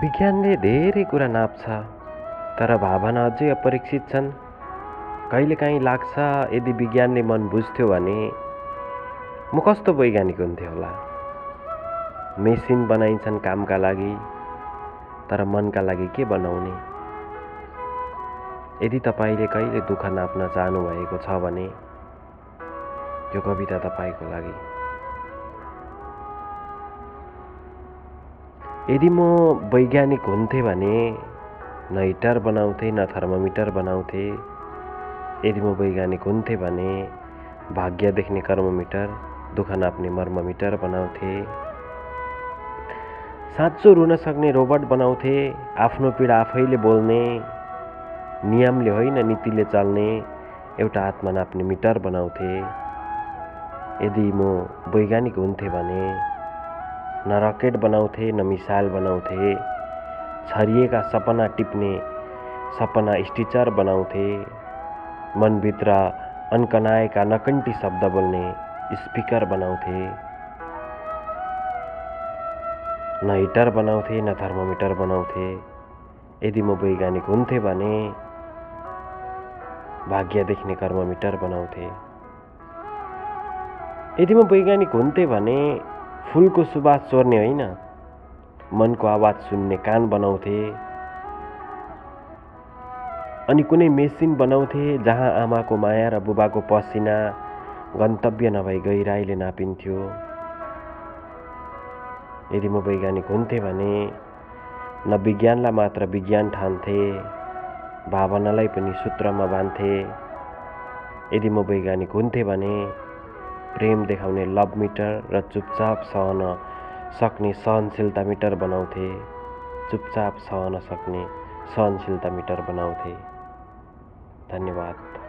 विज्ञानले धेरै कुरा नाप्छ, तर भावना अझै अपरीक्षित छन्। कहिलेकाहीँ लाग्छ यदि विज्ञानले मन बुझ्थ्यो भने म कस्तो वैज्ञानिक हुन्थेँ होला। मेसिन बनाइन्छन् कामका लागि, तर मनका लागि के बनाउने? यदि तपाईँले कहिले दुःख नाप्न चाहनुभएको छ भने यो कविता तपाईँको लागि। यदि म वैज्ञानिक हुन्थेँ भने न हिटर बनाउँथे न थर्मोमिटर बनाउँथे। यदि म वैज्ञानिक हुन्थेँ भने भाग्य देख्ने कर्मोमिटर, दुःख नाप्ने मर्ममिटर बनाउँथे। साँचो रुन सक्ने रोबोट बनाउँथे, आफ्नो पीडा आफैले बोल्ने, नियमले होइन नीतिले चल्ने एउटा आत्मा नाप्ने मिटर बनाउँथे। यदि म वैज्ञानिक हुन्थेँ भने न रकेट बनाउँथे न मिसाइल बनाउँथे, छरिएका सपना टिप्ने सपना स्टिचर बनाउँथे, मनभित्र अन्कनाएका नकन्टी शब्द बोल्ने स्पिकर बनाउँथे। न हिटर बनाउँथे न थर्मोमिटर बनाउँथे। यदि म वैज्ञानिक हुन्थेँ भने भाग्य देख्ने कर्मोमिटर बनाउँथे। यदि म वैज्ञानिक हुन्थेँ भने फुलको सुवास चोर्ने होइन, मनको आवाज सुन्ने कान बनाउँथे। अनि कुनै मेसिन बनाउँथे जहाँ आमाको माया र बुबाको पसिना गन्तव्य नभई गहिराईले नापिन्थ्यो। यदि म वैज्ञानिक हुन्थेँ भने न विज्ञानलाई मात्र विज्ञान ठान्थे, भावनालाई पनि सूत्रमा बान्थे। यदि म वैज्ञानिक हुन्थेँ भने प्रेम देखाउने लभ मिटर र चुपचाप सहन सक्ने सहनशीलता मिटर बनाउँथे। चुपचाप सहन सक्ने सहनशीलता मिटर बनाउँथे। धन्यवाद।